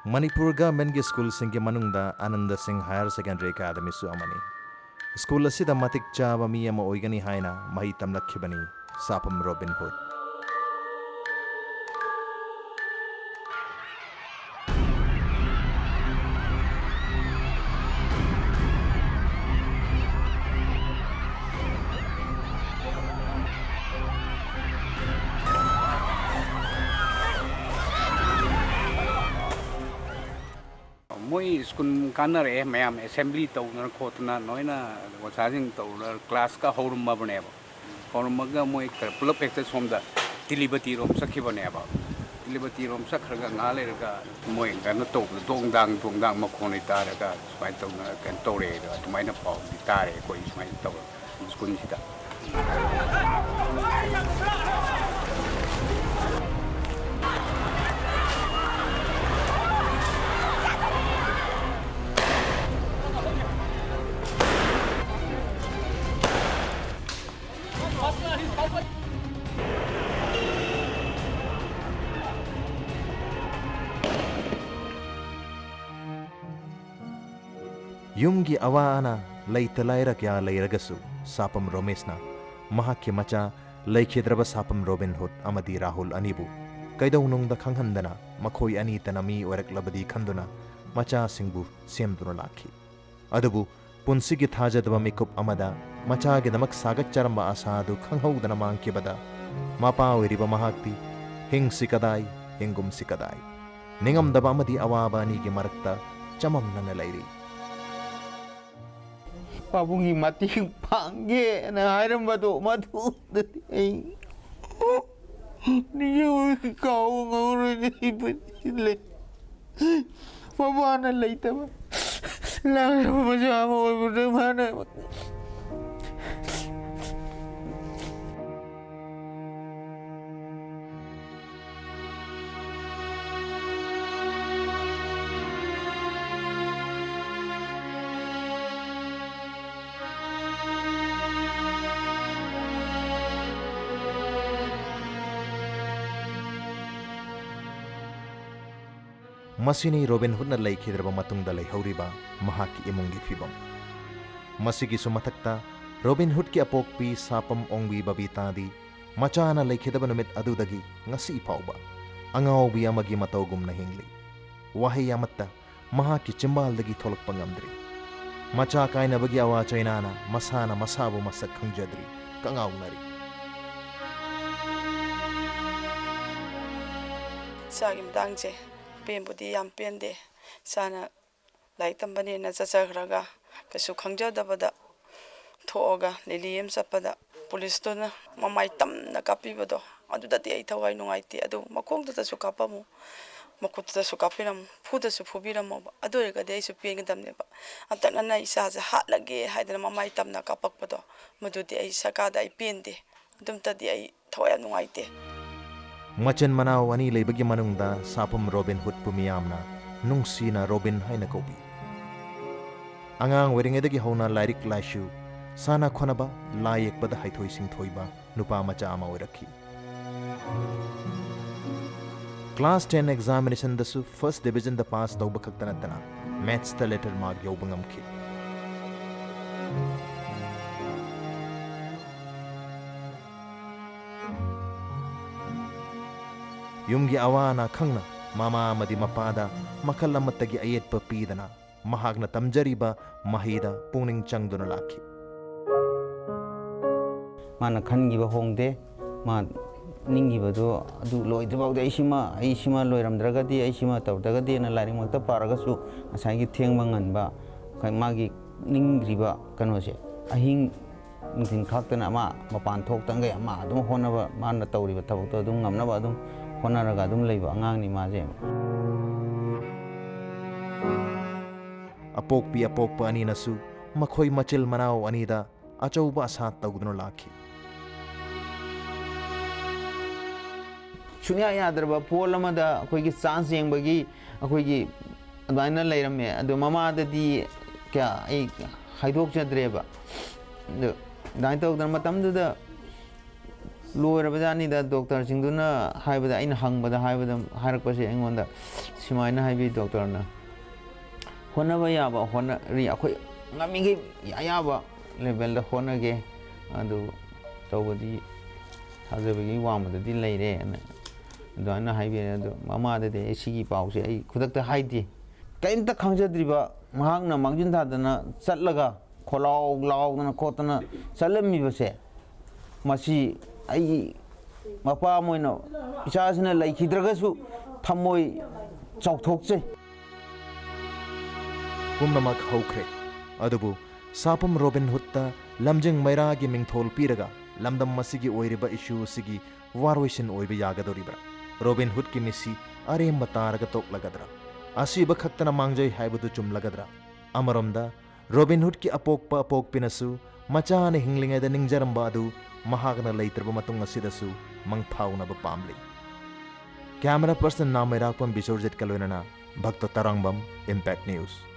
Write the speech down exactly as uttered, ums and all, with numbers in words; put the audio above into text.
ꯃꯅꯤꯄꯨꯔ ꯒꯚꯔꯟꯃꯦꯟꯠꯀꯤ ꯁ꯭ꯀꯨꯜꯁꯤꯡꯒꯤ ꯃꯅꯨꯡꯗ ꯑꯥꯅꯟꯗ ꯁꯤꯡ ꯍꯥꯌꯔ ꯁꯦꯀꯦꯟꯗꯔꯤ ꯑꯦꯀꯥꯗꯃꯤꯁꯨ ꯑꯃꯅꯤ꯫ ꯁ꯭ꯀꯨꯜ ꯑꯁꯤꯗ ꯃꯇꯤꯛ ꯆꯥꯕ ꯃꯤ ꯑꯃ ꯑꯣꯏꯒꯅꯤ ꯍꯥꯏꯅ ꯃꯍꯩ ꯇꯝꯂꯛꯈꯤꯕꯅꯤ ꯁꯥꯄꯝ ꯔꯣꯕꯤꯟ ꯍꯨꯗ꯫ ꯃꯣꯏ ꯁ꯭ꯀꯨꯜ ꯀꯥꯟꯅꯔꯛꯑꯦ, ꯃꯌꯥꯝ ꯑꯦꯁꯦꯝꯕ꯭ꯂꯤ ꯇꯧꯗꯅ ꯈꯣꯠꯇꯅ ꯂꯣꯏꯅ ꯑꯣꯖꯥꯁꯤꯡ ꯇꯧꯗꯅ ꯀ꯭ꯂꯥꯁꯀ ꯍꯧꯔꯝꯃꯕꯅꯦꯕ꯫ ꯍꯧꯔꯝꯃꯒ ꯃꯣꯏ ꯈꯔ ꯄꯨꯂꯞ ꯍꯦꯛꯇ ꯁꯣꯝꯗ ꯇꯤꯂꯤꯕꯇꯤꯔꯣꯝ ꯆꯠꯈꯤꯕꯅꯦꯕ꯫ ꯇꯤꯂꯤꯕꯇꯤꯔꯣꯝ ꯆꯠꯈ꯭ꯔꯒ ꯉꯥꯏꯍꯥꯛ ꯂꯩꯔꯒ ꯃꯣꯏ ꯀꯩꯅꯣ ꯇꯧꯕꯗ ꯗꯣꯡ ꯗꯥꯡ ꯗꯣꯡ ꯗꯥꯡ ꯃꯈꯣꯟ ꯇꯥꯔꯒ ꯁꯨꯃꯥꯏꯅ ꯇꯧꯅ ꯀꯩꯅꯣ ꯇꯧꯔꯛꯑꯦ, ꯑꯗꯨꯃꯥꯏꯅ ꯄꯥꯎꯗꯤ ꯇꯥꯔꯦ ꯑꯩꯈꯣꯏ ꯁꯨꯃꯥꯏꯅ ꯇꯧꯔꯒ꯫ ꯁ꯭ꯀꯨꯜꯁꯤꯗ꯫ ꯌꯨꯝꯒꯤ ꯑꯋꯥ ꯑꯅꯥ, ꯂꯩꯇ ꯂꯥꯏꯔ ꯀꯌꯥ ꯂꯩꯔꯒꯁꯨ, ꯁꯥꯄꯝ ꯔꯣꯃꯦꯁꯅ ꯃꯍꯥꯛꯀꯤ ꯃꯆꯥ ꯂꯩꯈꯤꯗ꯭ꯔꯕ ꯁꯥꯄꯝ ꯔꯣꯕꯤꯟ ꯍꯨꯗ ꯑꯃꯗꯤ ꯔꯥꯍꯨꯜ ꯑꯅꯤꯕꯨ ꯀꯩꯗꯧꯅꯨꯡꯗ ꯈꯪꯍꯟꯗꯅ, ꯃꯈꯣꯏ ꯑꯅꯤꯇꯅ ꯃꯤ ꯑꯣꯏꯔꯛꯂꯕꯗꯤ ꯈꯟꯗꯨꯅ ꯃꯆꯥꯁꯤꯡꯕꯨ ꯁꯦꯝꯗꯨꯅ ꯂꯥꯛꯈꯤ꯫ ꯑꯗꯨꯕꯨ ꯄꯨꯟꯁꯤꯒꯤ ꯊꯥꯖꯗꯕ ꯃꯤꯀꯨꯞ ꯑꯃꯗ ꯃꯆꯥꯒꯤꯗꯃꯛ ꯁꯥꯒꯠꯆꯔꯝꯕ ꯑꯥꯁꯥ ꯑꯗꯨ ꯈꯪꯍꯧꯗꯅ ꯃꯥꯡꯈꯤꯕꯗ, ꯃꯄꯥ ꯑꯣꯏꯔꯤꯕ ꯃꯍꯥꯛꯇꯤ ꯍꯤꯡꯁꯤ ꯀꯗꯥꯏ, ꯍꯤꯡꯒꯨꯝꯁꯤ ꯀꯗꯥꯏ, ꯅꯤꯡꯉꯝꯗꯕ ꯑꯃꯗꯤ ꯑꯋꯥꯕ ꯑꯅꯤꯒꯤ ꯃꯔꯛꯇ ꯆꯃꯝꯅꯅ ꯂꯩꯔꯤ꯫ ꯄꯥꯕꯨꯡꯒꯤ ꯃꯇꯦꯡ ꯄꯥꯡꯒꯦꯅ ꯍꯥꯏꯔꯝꯕꯗꯣ, ꯃꯗꯨꯗꯗꯤ ꯑꯩ ꯅꯤꯡꯁꯤꯡꯕ ꯀꯥꯎꯕ ꯉꯝꯃꯔꯣꯏꯅꯦ꯫ ꯑꯩ ꯄꯨꯟꯁꯤ ꯂꯩ꯫ ꯃꯃꯥꯅ ꯂꯩꯇꯕ ꯂꯥꯡꯗꯕ ꯃꯆꯥ ꯑꯃ ꯑꯣꯏꯕꯗ ꯃꯥꯅ ꯃꯁꯤꯅꯤ ꯔꯣꯕꯤꯟ ꯍꯨꯗꯅ ꯂꯩꯈꯤꯗ꯭ꯔꯕ ꯃꯇꯨꯡꯗ ꯂꯩꯍꯧꯔꯤꯕ ꯃꯍꯥꯛꯀꯤ ꯏꯃꯨꯡꯒꯤ ꯐꯤꯕꯝ꯫ ꯃꯁꯤꯒꯤꯁꯨ ꯃꯊꯛꯇ, ꯔꯣꯕꯤꯟ ꯍꯨꯗꯀꯤ ꯑꯄꯣꯛꯄꯤ ꯁꯥꯄꯝ ꯑꯣꯡꯕꯤ ꯕꯕꯤꯇꯥꯗꯤ ꯃꯆꯥꯅ ꯂꯩꯈꯤꯗꯕ ꯅꯨꯃꯤꯠ ꯑꯗꯨꯗꯒꯤ ꯉꯁꯤ ꯐꯥꯎꯕ ꯑꯉꯥꯎꯕꯤ ꯑꯃꯒꯤ ꯃꯇꯧꯒꯨꯝꯅ ꯍꯤꯡꯂꯤ꯫ ꯋꯥꯍꯩ ꯑꯃꯠꯇ ꯃꯍꯥꯛꯀꯤ ꯆꯤꯝꯕꯥꯜꯗꯒꯤ ꯊꯣꯛꯂꯛꯄ ꯉꯝꯗ꯭ꯔꯤ꯫ ꯃꯆꯥ ꯀꯥꯏꯅꯕꯒꯤ ꯑꯋꯥ ꯆꯩꯅꯥꯅ ꯃꯁꯥꯅ ꯃꯁꯥꯕꯨ ꯃꯁꯛ ꯈꯪꯖꯗ꯭ꯔꯤ, ꯀꯉꯥꯎꯅꯔꯤ꯫ ꯏꯆꯥꯒꯤ ꯃꯇꯥꯡꯁꯦ ꯄꯦꯟꯕꯨꯗꯤ ꯌꯥꯝ ꯄꯦꯟꯗꯦ꯫ ꯏꯆꯥꯅ ꯂꯥꯏꯔꯤꯛ ꯇꯝꯕꯅꯦꯅ ꯆꯠꯆꯈ꯭ꯔꯒ ꯀꯩꯁꯨ ꯈꯪꯖꯗꯕꯗ ꯊꯣꯛꯑꯒ ꯂꯤꯂꯤ ꯑꯃ ꯆꯠꯄꯗ ꯄꯨꯂꯤꯁꯇꯨꯅ ꯃꯃꯥꯏ ꯇꯝꯅ ꯀꯥꯞꯄꯤꯕꯗꯣ, ꯑꯗꯨꯗꯗꯤ ꯑꯩ ꯊꯋꯥꯏ ꯅꯨꯡꯉꯥꯏꯇꯦ꯫ ꯑꯗꯨꯕꯨ ꯃꯈꯣꯡꯗꯨꯗꯁꯨ ꯀꯥꯞꯄꯝꯃꯨ, ꯃꯈꯨꯠꯇꯨꯗꯁꯨ ꯀꯥꯞꯄꯤꯔꯝꯃꯨ, ꯐꯨꯗꯁꯨ ꯐꯨꯕꯤꯔꯝꯃꯣꯕ, ꯑꯗꯨ ꯑꯣꯏꯔꯒꯗꯤ ꯑꯩꯁꯨ ꯄꯦꯟꯒꯗꯕꯅꯦꯕ꯫ ꯍꯟꯇꯛꯅꯅ ꯏꯆꯥꯁꯦ ꯍꯥꯠꯂꯒꯦ ꯍꯥꯏꯗꯅ ꯃꯃꯥꯏ ꯇꯝꯅ ꯀꯥꯞꯄꯛꯄꯗꯣ, ꯃꯗꯨꯗꯤ ꯑꯩ ꯁꯔꯀꯥꯔꯗ ꯑꯩ ꯄꯦꯟꯗꯦ꯫ ꯑꯗꯨꯝꯇꯗꯤ ꯑꯩ ꯊꯋꯥꯏ ꯌꯥꯝ ꯅꯨꯡꯉꯥꯏꯇꯦ꯫ ꯃꯆꯤꯟ ꯃꯅꯥꯎ ꯑꯅꯤ ꯂꯩꯕꯒꯤ ꯃꯅꯨꯡꯗ ꯁꯥꯐꯝ ꯔꯣꯕꯤꯟ ꯍꯨꯗꯄꯨ ꯃꯤꯌꯥꯝꯅ ꯅꯨꯡꯁꯤꯅ ꯔꯣꯕꯤꯟ ꯍꯥꯏꯅ ꯀꯧꯕꯤ꯫ ꯑꯉꯥꯡ ꯑꯣꯏꯔꯤꯉꯩꯗꯒꯤ ꯍꯧꯅ ꯂꯥꯏꯔꯤꯛ ꯂꯥꯏꯁꯨ, ꯁꯥꯟꯅ ꯈꯣꯠꯅꯕ, ꯂꯥꯏ ꯌꯦꯛꯄꯗ ꯍꯩꯊꯣꯏ ꯁꯤꯡꯊꯣꯏꯕ ꯅꯨꯄꯥ ꯃꯆꯥ ꯑꯃ ꯑꯣꯏꯔꯛꯈꯤ꯫ ꯀ꯭ꯂꯥꯁ ꯇꯦꯟ ꯑꯦꯛꯖꯥꯃꯤꯅꯦꯁꯟꯗꯁꯨ ꯐꯥꯔꯁ ꯗꯤꯕꯤꯖꯟꯗ ꯄꯥꯁ ꯇꯧꯕ ꯈꯛꯇ ꯅꯠꯇꯅ ꯃꯦꯠꯁꯇ ꯂꯦꯇꯔ ꯃꯥꯔꯛ ꯌꯧꯕ ꯉꯝꯈꯤ꯫ ꯌꯨꯝꯒꯤ ꯑꯋꯥ ꯑꯅꯥ ꯈꯪꯅ ꯃꯃꯥ ꯑꯃꯗꯤ ꯃꯄꯥꯗ ꯃꯈꯜ ꯑꯃꯠꯇꯒꯤ ꯑꯌꯦꯠꯄ ꯄꯤꯗꯅ ꯃꯍꯥꯛꯅ ꯇꯝꯖꯔꯤꯕ ꯃꯍꯩꯗ ꯄꯨꯛꯅꯤꯡ ꯆꯪꯗꯨꯅ ꯂꯥꯛꯈꯤ꯫ ꯃꯥꯅ ꯈꯟꯈꯤꯕ ꯍꯣꯡꯗꯦ꯫ ꯃꯥ ꯅꯤꯡꯈꯤꯕꯗꯣ ꯑꯗꯨ ꯂꯣꯏꯗ꯭ꯔꯤꯐꯥꯎꯗꯤ ꯑꯩ ꯁꯤꯃ, ꯑꯩ ꯁꯤꯃ ꯂꯣꯏꯔꯝꯗ꯭ꯔꯒꯗꯤ, ꯑꯩ ꯁꯤꯃ ꯇꯧꯗ꯭ꯔꯒꯗꯤꯅ ꯂꯥꯏꯔꯤꯛꯃꯛꯇ ꯄꯥꯔꯒꯁꯨ ꯉꯁꯥꯏꯒꯤ ꯊꯦꯡꯕ ꯉꯟꯕ, ꯃꯥꯒꯤ ꯅꯤꯡꯗ꯭ꯔꯤꯕ ꯀꯩꯅꯣꯁꯦ, ꯑꯍꯤꯡ ꯅꯨꯡꯊꯤꯜ ꯈꯥꯛꯇꯅ ꯃꯥ ꯃꯄꯥꯟ ꯊꯣꯛꯇꯉꯩ ꯃꯥ ꯑꯗꯨꯝ ꯍꯣꯠꯅꯕ, ꯃꯥꯅ ꯇꯧꯔꯤꯕ ꯊꯕꯛꯇꯣ ꯑꯗꯨꯝ ꯉꯝꯅꯕ ꯑꯗꯨꯝ ꯍꯣꯠꯅꯔꯒ ꯑꯗꯨꯝ ꯂꯩꯕ ꯑꯉꯥꯡꯅꯤ ꯃꯥꯁꯦ꯫ ꯑꯄꯣꯛꯄꯤ ꯑꯄꯣꯛꯄ ꯑꯅꯤꯅꯁꯨ ꯃꯈꯣꯏ ꯃꯆꯤꯜ ꯃꯅꯥꯎ ꯑꯅꯤꯗ ꯑꯆꯧꯕ ꯑꯁꯥ ꯇꯧꯗꯨꯅ ꯂꯥꯛꯈꯤ꯫ ꯁꯨꯡꯌꯥ ꯌꯥꯗ꯭ꯔꯕ ꯄꯣꯠ ꯑꯃꯗ ꯑꯩꯈꯣꯏꯒꯤ ꯆꯥꯟꯁ ꯌꯦꯡꯕꯒꯤ ꯑꯩꯈꯣꯏꯒꯤ ꯑꯗꯨꯃꯥꯏꯅ ꯂꯩꯔꯝꯃꯦ꯫ ꯑꯗꯣ ꯃꯃꯥꯗꯗꯤ ꯀꯌꯥ ꯑꯩ ꯍꯥꯏꯗꯣꯛꯆꯗ꯭ꯔꯦꯕ꯫ ꯑꯗꯣ ꯑꯗꯨꯃꯥꯏꯅ ꯇꯧꯗꯅ ꯃꯇꯝꯗꯨꯗ ꯂꯣꯏꯔꯕꯖꯥꯠꯅꯤꯗ꯫ ꯗꯣꯛꯇꯔꯁꯤꯡꯗꯨꯅ ꯍꯥꯏꯕꯗ, ꯑꯩꯅ ꯍꯪꯕꯗ, ꯍꯥꯏꯕꯗ, ꯍꯥꯏꯔꯛꯄꯁꯦ ꯑꯩꯉꯣꯟꯗ ꯁꯨꯃꯥꯏꯅ ꯍꯥꯏꯕꯤ ꯗꯣꯛꯇꯔꯅ, "ꯍꯣꯠꯅꯕ ꯌꯥꯕ ꯍꯣꯠꯅꯔꯤ, ꯑꯩꯈꯣꯏ ꯉꯝꯃꯤꯈꯩ ꯑꯌꯥꯕ ꯂꯦꯚꯦꯜꯗ ꯍꯣꯠꯅꯒꯦ, ꯑꯗꯨ ꯇꯧꯕꯗꯤ ꯊꯥꯖꯕꯒꯤ ꯋꯥꯡꯃꯗꯗꯤ ꯂꯩꯔꯦꯅ" ꯑꯗꯨꯃꯥꯏꯅ ꯍꯥꯏꯕꯤꯔꯦ꯫ ꯑꯗꯣ ꯃꯃꯥꯗꯗꯤ ꯑꯩ ꯁꯤꯒꯤ ꯄꯥꯎꯁꯦ ꯑꯩ ꯈꯨꯗꯛꯇ ꯍꯥꯏꯗꯦ꯫ ꯀꯔꯤꯝꯇ ꯈꯪꯖꯗ꯭ꯔꯤꯕ ꯃꯍꯥꯛꯅ ꯃꯥꯡꯖꯤꯟ ꯊꯥꯗꯅ ꯆꯠꯂꯒ ꯈꯣꯂꯥꯎ ꯂꯥꯎꯗꯅ ꯈꯣꯠꯇꯅ ꯆꯠꯂꯝꯃꯤꯕꯁꯦ, ꯃꯁꯤ ꯑꯩꯒꯤ ꯃꯄꯥ ꯑꯃ ꯑꯣꯏꯅ ꯏꯆꯥꯁꯤꯅ ꯂꯩꯈꯤꯗ꯭ꯔꯒꯁꯨ ꯊꯃꯣꯏ ꯆꯥꯎꯊꯣꯛꯆꯩ꯫ ꯄꯨꯝꯅꯃꯛ ꯍꯧꯈ꯭ꯔꯦ꯫ ꯑꯗꯨꯕꯨ ꯁꯥꯄꯝ ꯔꯣꯕꯤꯟ ꯍꯨꯗꯇ ꯂꯝꯖꯤꯡ ꯃꯩꯔꯥꯒꯤ ꯃꯤꯡꯊꯣꯜ ꯄꯤꯔꯒ ꯂꯝꯗꯝ ꯑꯁꯤꯒꯤ ꯑꯣꯏꯔꯤꯕ ꯏꯁꯨ ꯑꯁꯤꯒꯤ ꯋꯥꯔꯣꯏꯁꯤꯟ ꯑꯣꯏꯕ ꯌꯥꯒꯗꯧꯔꯤꯕ꯭ꯔꯥ? ꯔꯣꯕꯤꯟ ꯍꯨꯗꯀꯤ ꯃꯤꯠꯁꯤ ꯑꯔꯦꯝꯕ ꯇꯥꯔꯒ ꯇꯣꯛꯂꯒꯗ꯭ꯔꯥ? ꯑꯁꯤꯕ ꯈꯛꯇꯅ ꯃꯥꯡꯖꯩ ꯍꯥꯏꯕꯗꯨ ꯆꯨꯝꯂꯒꯗ꯭ꯔꯥ? ꯑꯃꯔꯣꯝꯗ ꯔꯣꯕꯤꯟ ꯍꯨꯗꯀꯤ ꯑꯄꯣꯛꯄ ꯑꯄꯣꯛꯄꯤꯅꯁꯨ ꯃꯆꯥꯅ ꯍꯤꯡꯂꯤꯉꯩꯗ ꯅꯤꯡꯖꯔꯝꯕ ꯑꯗꯨ ꯃꯍꯥꯛꯅ ꯂꯩꯇ꯭ꯔꯕ ꯃꯇꯨꯡ ꯑꯁꯤꯗꯁꯨ ꯃꯪꯐꯥꯎꯅꯕ ꯄꯥꯝꯂꯤ꯫ ꯀꯦꯃꯦꯔꯥ ꯄꯔꯁꯟ ꯅꯥꯃꯩꯔꯥꯛꯄꯝ ꯕꯤꯁꯣꯔꯖꯤꯠꯀ ꯂꯣꯏꯅꯅ ꯚꯛꯇ ꯇꯔꯥꯡꯕꯝ, ꯏꯝꯄꯦꯛ ꯅ꯭ꯌꯨꯁ꯫